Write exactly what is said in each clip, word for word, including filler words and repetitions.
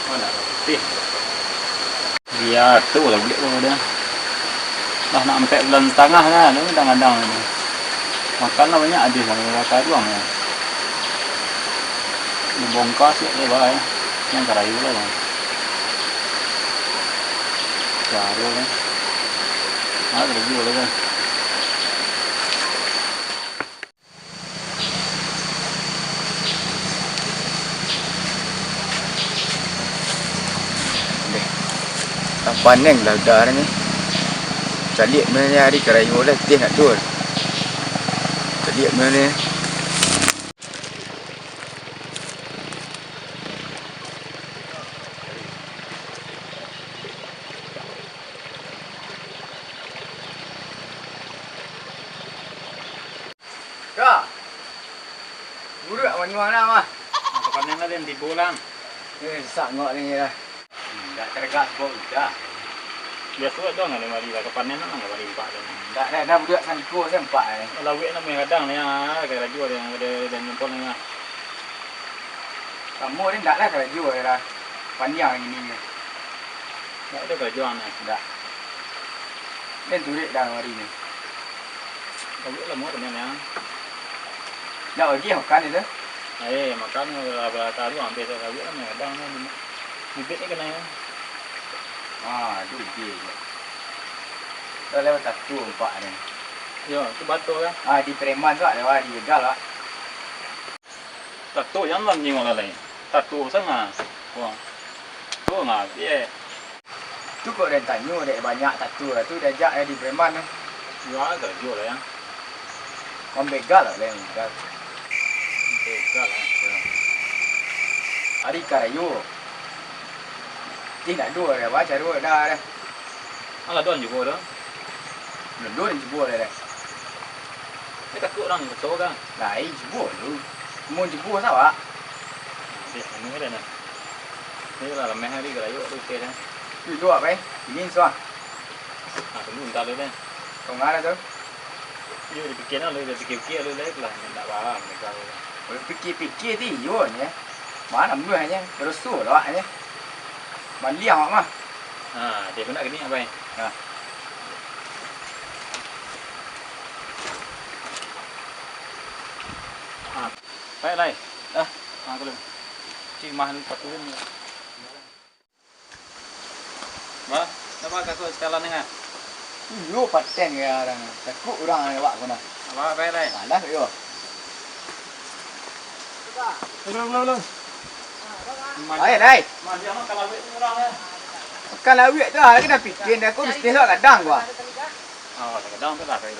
Mana putih? Dia tu lah bulik tu dia. Lah nak ampek bulan satangah lah tu, kadang-kadang tu. Makan lah banyak, abih lah, rata duang lah. Dibongkar siap dia, bah, eh. Yang karayu lah, bah. Baru lah. Ah, karayu lah, bah. Deh. Lah paneng lah udah ni. Caliak mah ni ari karayo lah, teh nak tu. Caliak mah ni. Ka. Buruak manuang lah, mah. Maso panen lah, den, tibo lah. Eh, sangok ni lah. Indak taragak sebab udah. Biaso ado ngan limari lah, ka panen lah, ngan limari empat tu. Indak dah, dah buruak sangko se empat ni. Lawik lah, main kadang ni, ah, karajo dia, dia, dia nyempol ni lah. Kamu ni indak lah karajo dia lah. Pandiang gini ni. Indak ado karajo ni. Indak. Den turuik dah hari ni. Lawik lah, mau panen ni, ah. Nak bagi makan itu? Eh, makan, lah, lah, taruh ambil tu, lawik lah, kadang ni, bibit ni kena, ya. Ah, tu bibit je. Dah lewat satu empat ni. Yo, tu batul kan? Ah, di preman tu ada, wah, di begal, wah. Tato jan lah ningok lalai. Tato sangat. Wah. Tu ngabih. Tu kok den tanyo dek banyak tato lah tu, diajak jadi preman tu. Yo, agak juo lah, ya. Mambegal lah, den, begal. Begal lah. Ari karayo. Ti nak duo dah, baca duo dah, dah. Alah, don juo dah. Belum duo den cubo dah, dah. Dia takut orang kacau kan? Lain cubo tu. Mun cubo sawak. Dek, anu dah nah. Ni lah lamah hari karayo tu, okey dah. Tu juo apa, eh? Ini suah. Ah, tunggu entar dulu dah. Kau ngana tu? Yo, dipikir lah, dipikir-pikir dulu dah lah. Tak faham mereka tu. Kalau pikir-pikir ti iyo nya. Mana mah nya? Berusuh lah nya. Baliang awak mah. Ha, dia pun nak kini apa, eh? Ha. Ha. Baik, Lai. Dah. Ha, kalau. Cik Mah ni satu ni. Bah, kenapa kau sekarang ni, ah? Iyo, paten ya orang. Takut orang awak kena. Apa, apa, Lai? Alah, yo. Belum, belum, belum. Hai, Lai. Makan lawik tu lah, lagi dah pikir dah, aku bisnis awak gadang gua. Oh, gadang tu lah, Lai.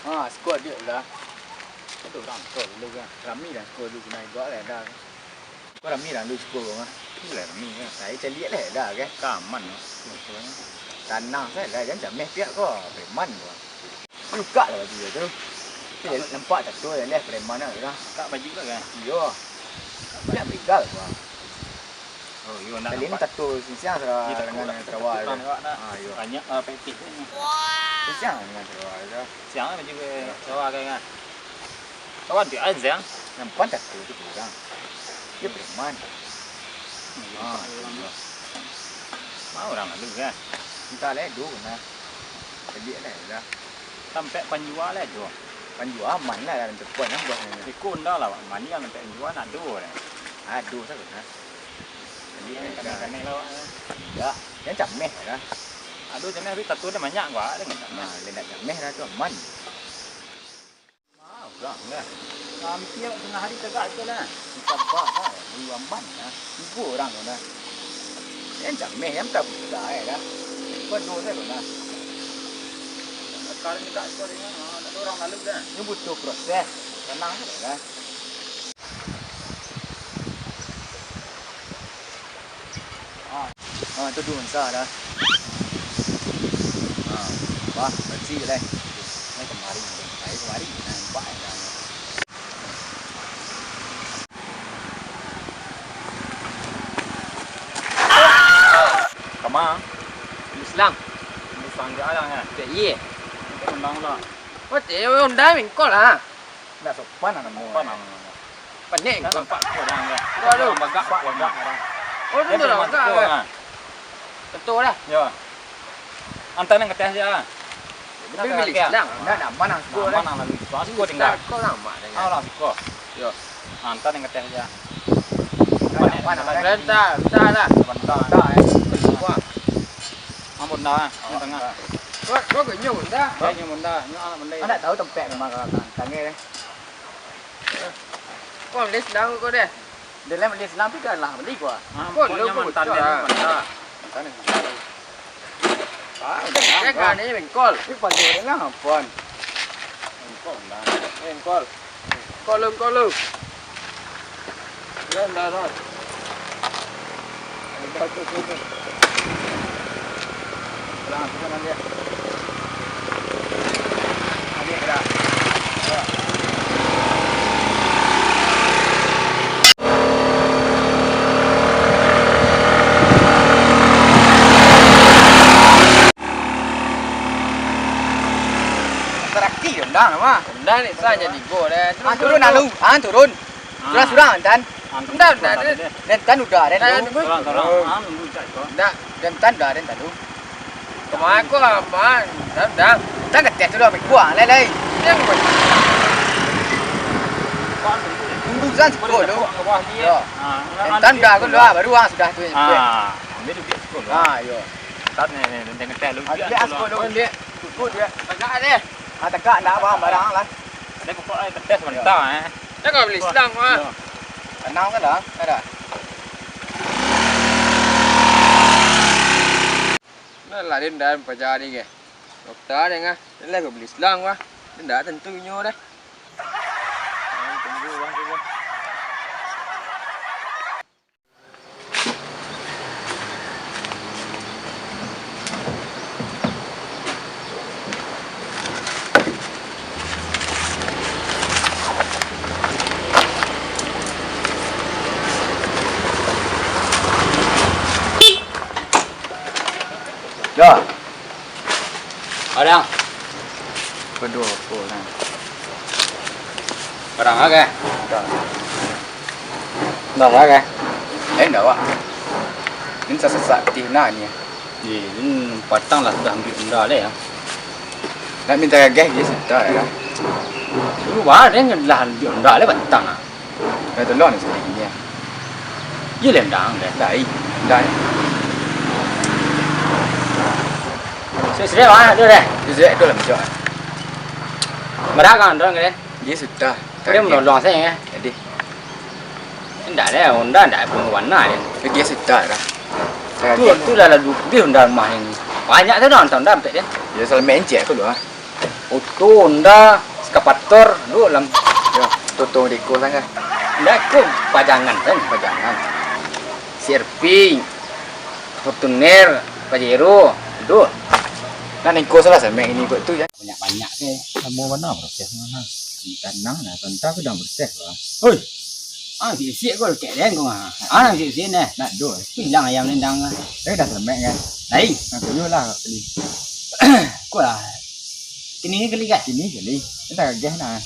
Ha, squad dia lah. Ada orang squad dulu kan. Rami dah squad dulu kena ibak lah dah. Kau rami dah dulu squad kau kan. Itulah rami kan. Saya caliak lah dah kan. Kaman lah. Tanang saya lah, jangan jameh pihak kau. Preman kau. Buka lah baju dia tu. Tu dia nampak tak tu, dia lah preman lah kan. Tak baju lah kan. Iyo. Dia begal kau. Oh, iyo, nak. Kali ni nampak. Tato sisiang sara-, dengan sarawa tu. Ah, iyo. Banyak lah pekeh tu. Sisiang dengan sarawa tu. Siang lah baju ke sarawa ke kan. Kawan tu aja. Nampak tato tu kurang. Dia preman. Ah, iyo. Mau orang lalu kan. Entah lah, dulu nah. Caliak lah dah. Sampai panjua lah tu. Panjua aman lah dalam tempat yang bos ni. Iko nda lah, Wak. Mani yang sampai panjua nak do lah. Ado sajo nah. Jadi, kanai-kanai lah, Wak. Indak. Yang cameh lah. Ado cameh, tapi tato dia banyak, Wak. Dia kan cameh. Nah, dia nak cameh lah tu aman. Ah, urang lah. Hampir tengah hari tegak tu lah. Sabar lah. Dulu aman lah. Tigo urang tu lah. Yang cameh, yang tak buka eh lah. Kau dua saya tu lah. Sekarang tegak tu dia. Ah, tak ada orang lalu dah. Ini butuh proses. Tenang je lah. Ah. Ah, tu duo bansa dah. Ah, bah, kecil lah. Ni kemari, ni kemari, nah, nampak dah. Kama? Islam. Islam je lah, kan? Tak iya. Kita undang lah. Oh, tak iya, undang mingkol lah. Ndak sopan lah namo. Sopan lah namo. Panik. Dah nampak ko dah, dah. Dah, dah. Bagak ko dah. Oh, tu dah bagak, kan? Tentu lah. Yo. Anta nan ka ateh aja. Tapi beli silang. Ndak, ndak, manang siko. Manang lalu. Siko tinggal. Siko lama dengan. Ah, lah, siko. Yo. Anta nan ka ateh aja. Ndak, ndak, manang. Bentar, bentar lah. Bentar. Bentar, eh. Wah. Ampun dah, eh. Tengah. Wah, wah, nyo bunda. Nyo bunda. Nyo anak bunda. Ndak tahu tempat memang kalau tangga, eh. Wah, beli silang ko deh. Dalam beli silang tu dah lah beli gua. Ah, ko pokoknya lu mantan bocor dia lah. Mantan. Mantan yang mantan. Ah, udah. Dia kan ni bengkol. Ini panggil dia lah, Pon. Bengkol lah. Bengkol. Kol lu, kol lu. Ya, dah, dah. Dah, tu, tu, tu. Pulang, kita nanti. Nanti kita. Ya. Taraki dong, dah, nama? Dah, ni, sa jadi go, dah. Ah, turun, lalu. Ah, turun. Surang-surang, Tan. Ndak, ndak, ndak. Den Tan udah, Den. Ndak, nunggu. Surang-surang. Ah, nunggu cak ko. Ndak, Den Tan udah, Den Tan tu. Kemana ko, aman? Ndak, ndak. Tan ka ateh tu dah, ambil kuah, lai, lai. Yang mana? Tunggu san siko tu. Yo. Ah, Den Tan udah, aku udah, baru ang sudah tu. Ah, ambil duit siko tu. Ah, yo. Tan ni, ni, Den Tan udah. Ambil siko tu, ambil. Tunggu dia. Tagak deh. Ah, tagak, ndak apa, barang lah. Ada pokok ai, tetes mentah, eh. Dah kau beli silang, Mak. Yo. Tenang kan lah, ada. Nah, lah, dia dah paja ni ke. Doktor dia ngah. Dia lah kau beli silang, wah. Dia dah tentu inyo dah. Tunggu, wah, dulu. Yo. Barang. Paduo apo, nah? Barang apo? Dah. Dah, apo? Eh, ndak, wah. Ini sasak-sasak pitih nah ni. Ye, ini patang lah sudah ambil benda deh, ya. Nak minta gagah je, sudah, ya. Suruh, wah, dia lah ambil benda deh patang, ah. Dah tolong ni sakali ni, ya. Ye, lendang deh. Dah, eh. Dah, eh. Sudah, sudah, wah, tu deh. Sudah, tu lah, macam. Marah kan, dorang, deh? Dia sudah. Dia menolong saya, ya. Jadi. Ndak deh, Honda ndak pun warna deh. Dia sudah lah. Tu, tu lah lalu lebih Honda mah ini. Banyak tu dah, Honda sampai deh. Ya, selamat encik aku dulu, ah. Oto, Honda, eskavator, duo lah. Yo, Toto deko sangat. Ndak, ko pajangan kan? Pajangan. C R V, Fortuner, Pajero, duo. Nah, ningko salah semek ini kot tu, ya. Banyak-banyak ke. Lamo bana proses mah. Tanang lah, tanta sudah proses lah. Oi. Ah, sik-sik ko kek den ko ah. Ah, sik-sik neh. Nak do. Hilang ayam nendang ah. Eh, dah semek kan? Lain. Nak tunjuk lah beli. Ko lah. Kini kali kan? Kini kali. Kita gagah nah.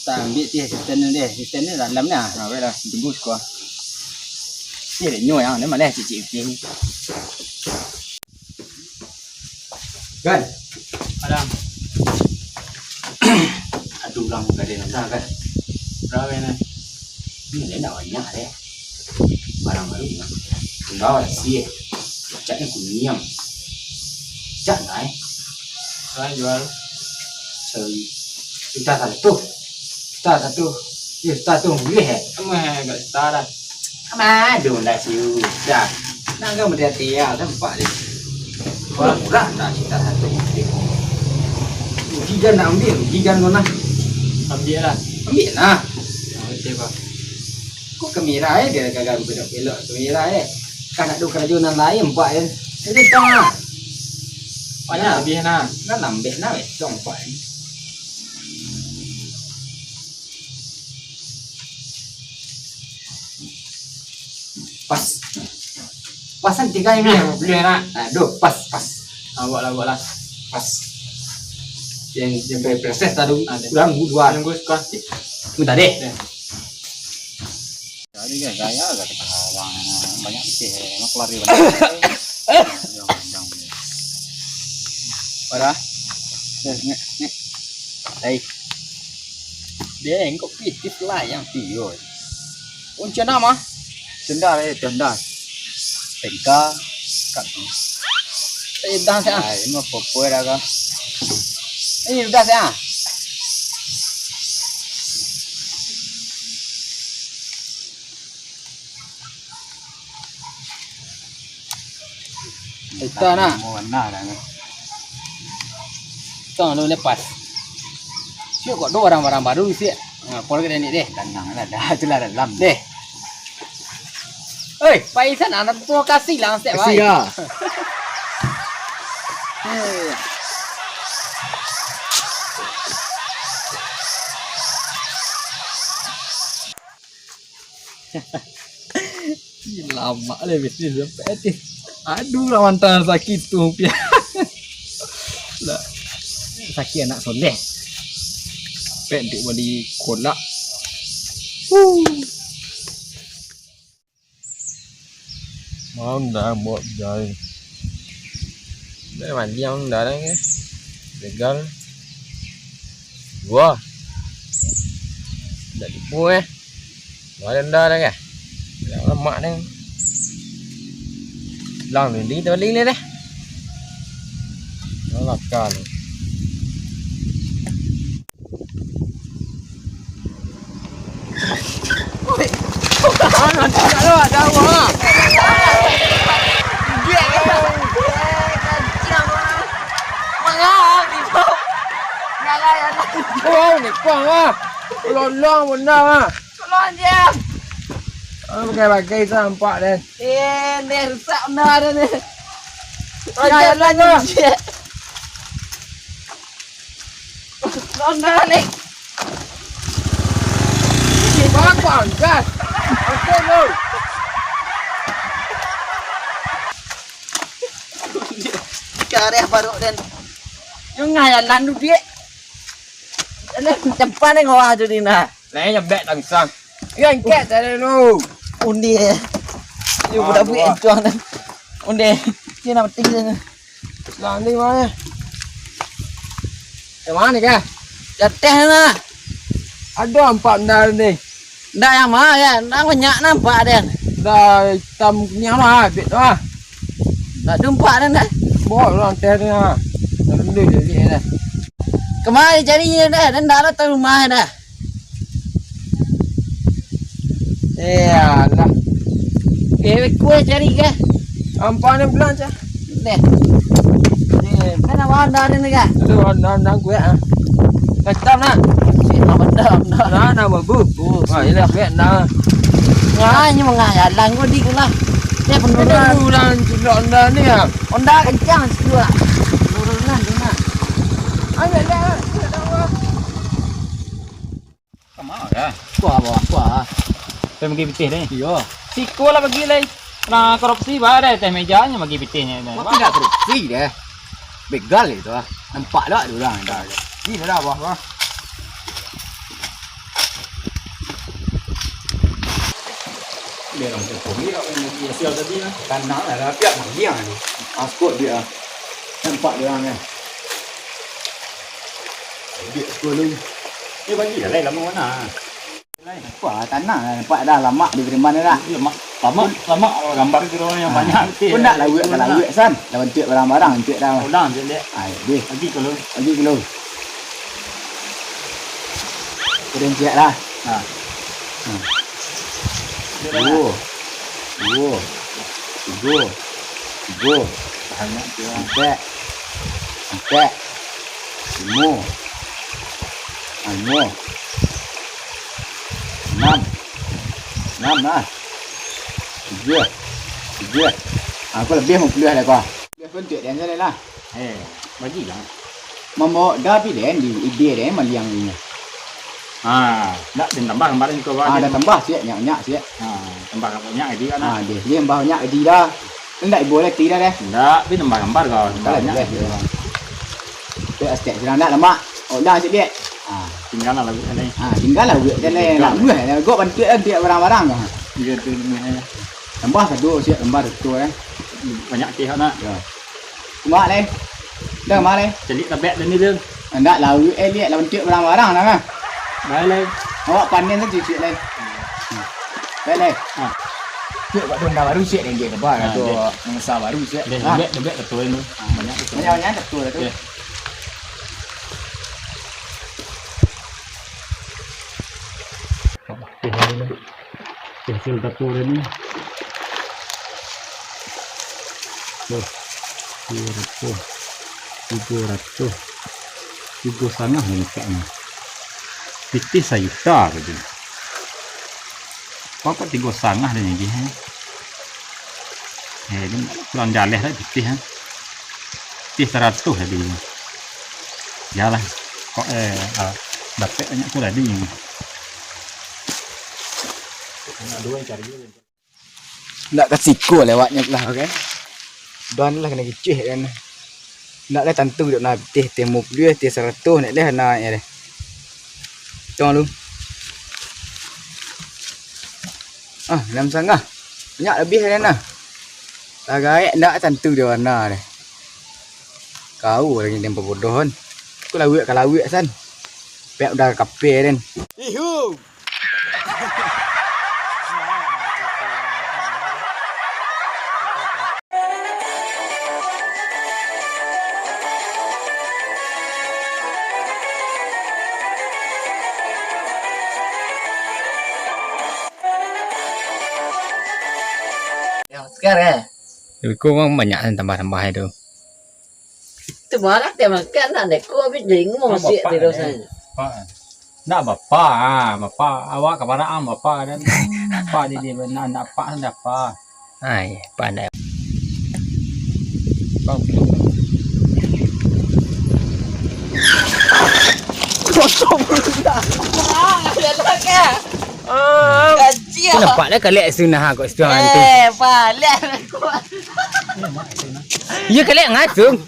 Tak ambil ti asisten ni deh. Asisten ni dalam nah. Nah, baiklah. Tunggu siko. Ti ada nyo yang ni mana cicik ti. Kan? Ada. Aduh, urang gadai nanda kan. Berapa ni? Hmm, dia nak banyak deh. Barang baru ni. Enggak, sih. Catnya kuniang. Cat lah, eh. Saya jual. Sorry. Juta satu. Juta satu. Ya, juta tu boleh, eh? Emang agak juta dah. Mado ndak siu. Dah. Nak kan berhati ya, tampak dia. Kalau murah, nak juta satu. Rugi kan nak ambil, rugi kan kau nah. Ambil lah. Ambil lah. Nah, betul, Pak. Kok kamera eh, dia gagal belok-belok kamera eh. Kan nak dua karajo nan lain, empat eh. Jadi tengah. Banyak lebih nah. Kan lambek nah, betong empat eh. Pas. Pas kan tiga ini. Boleh, boleh, nak. Nah, duh, pas, pas. Ah, buat lah, buat lah. Pas. Yang, yang pre-, proses tadi. Ah, deh. Kurang dua. Tunggu sekolah. Minta deh. Deh. Iya, gaya lah kita orang banyak pitih, emang keluar dari banyak. Parah. Nih, nih, nih. Hai. Deh, kok pitih lah yang tiyo. Kunci nama? Tenda, eh, tenda. Tengka, kat. Eh, dah, saya. Ai, ini mah popoi dah kah? Ini udah, saya. Ito nah. Mau warna dah ni. Ito lu lepas. Siap kok tu barang-barang baru siap. Ha, pol ke ni deh. Tenang lah, dah tu lah dalam. Deh. Oi, Pak Isan, anak tu kasih lah, siap. Kasih lah. Ih, lamak lah bisnis sampai hati. Aduh, lah mantan sakik tu, pian. Lah, sakik anak soleh. Pek dek bali kolak. Huh. Mau ndak buat jai. Dah mandi, mau ndak dah ke? Tegal. Wah. Ndak tipu eh. Mau ndak dah ke? Ndak lemak dah. Bilang dulu, kita balik ni dah. Makan. Oh, ni kuang ah. Lolong benda ah. Tolong je. Ah, bagai-bagai tu nampak deh. Eh, ni rusak benda dah ni. Raja, ya, raja, raja. Ronda ni. Bang, bang, gas. Okey, lo. Kareh baru den. Yo ngayalan tu, Dik. Alah, cepat ni ngawah tu, Dina. Lai nyabek tangsang. Yo, angkat tadi tu. Undi. Yo, ah, budak buik buah. Encuang ni. Undi. Sini nak petik sini. Lah, ni mana? Yang mana kah? Jatah ni lah. Ada empat benda ni. Ndak yang mana ya? Ndak banyak nampak dia. Dah hitam ni mah, habis tu ah. Ndak jumpa dah, dah. Bawa orang teh ni ah. Dah rendu je dia dah. Kemari cari dia dah, dan dah datang rumah dah. Eh, alah. Eh, kue cari ke? Ampa ni pulang, Cah. Deh. Eh, kan awak anda ni ke? Aduh, anda, anda kue ah. Macam nak? Cik, nak benda, benda. Nah, nah, babu. Oh, ah, ini kue nah. Wah, ini mengayalan kau di kena. Dia penuh. Ini ulang cilok anda ni ah. Honda kencang sikit lah. Turunan, turunan. Ambil dah. Kama ka? Kuah, kuah, kuah. Pai bagi pitih deh. Iyo. Siko lah bagi lai. Nah, korupsi bah deh, teh meja nyo bagi pitih nyo deh. Wah, tidak korupsi deh. Begal itu ah. Nampak dak ada urang dah. Ni dah bah, bah. Dia orang tu pun dia orang yang sial tadi lah. Tanah lah, tapi nak dia ni. Askot dia. Nampak dia orang ni. Dia sekolah ni. Ni bagi dah lai lama mana. Wah, tanah nampak dah lamak di Beriman dah. Lamak, lamak, lamak gambar kiro yang banyak tu. Kau nak lawak dah lawak san. Dah bantuak barang-barang bantuak dah. Ulang je dek. Ai, deh. Lagi kalau. Lagi kalau. Kau dah siap lah. Ha. Ha. Dua. Dua. Tiga. Tiga. Banyak tu. Empat. Empat. Lima. Ah, lima. Enam. Enam lah. Tujuh. Tujuh. Ah, aku lebih lima puluh dah kau. Lebih pun tujuh dan sana lah. Eh, bagilah. Mambawa dah pi den di ide den maliang ni. Ha, nak den tambah gambar ni kau. Ah, dah tambah siap, nyak-nyak siap. Ha, tambah banyak ide kan. Ah, deh, dia tambah banyak ide dah. Ndak ibo lah, tidak deh. Ndak, tapi tambah gambar kau. Tambah banyak ide. Tu astek silang ndak lemak. Oh, dah siap, Dek. Ah, tinggal lah buat sana. Ah, tinggal lah buat sana. Nak buat lah. Gok bantuak lah, dia barang-barang tu. Iyo tu namanya. Tambah sado, siap tambah sado, eh. Banyak teh nak. Ya. Kumak leh. Dah mah leh. Calik tabek dah ni tu. Ndak lah, eh, lihat lah, bantuak barang-barang lah, kan. Dah leh. Awak panen tu cicik leh. Dah leh. Ha. Cik, buat benda baru, cik, dan dia lebar. Ha, tu dia. Mangsa baru, cik. Dia ha. Tabek, tabek betul tu. Ha. Banyak betul. Banyak-banyak betul tu. Ya. Tuh, hasil dapur ini. Tuh, dua ratus, tiga ratus, tiga setengah ni caknyo. Pitih sajuta ko tu. Kok tiga setengah dia ni, eh? Eh, dia kurang jaleh lah pitih, eh. Pitih saratus tadi. Yalah. Kok, eh, ah, dapek banyak tu tadi. Nak dua yang cari dulu. Ndak ka siko lewatnyo lah, oke. Don lah kanai kicih kan. Ndak lah tantu dek nah pitih teh limo puluah, teh saratus, ndak lah nah ya deh. Tong lu. Ah, enam setengah. Banyak lebih dari nah. Lah gaek ndak tantu dia warna deh. Kau lagi tempo bodoh kan. Aku lawik ka lawik san. Pek udah kape den. Ihu. Yo, sekarang eh. Iko memang banyak tambah-tambah itu. Tu barang dia makan nak neko habis jenguk siak terus saja. Pak. Ndak bapa, ah, bapa awak ka parak ang bapa dan bapa di dia nak ndak pak ndak apa. Ai, pandai. Bang. Kosong. Ah, ada tak ah? Kacil. Nampak dah kalek sunah kok situ hantu. Eh, palek aku. Ya kalek ngasung.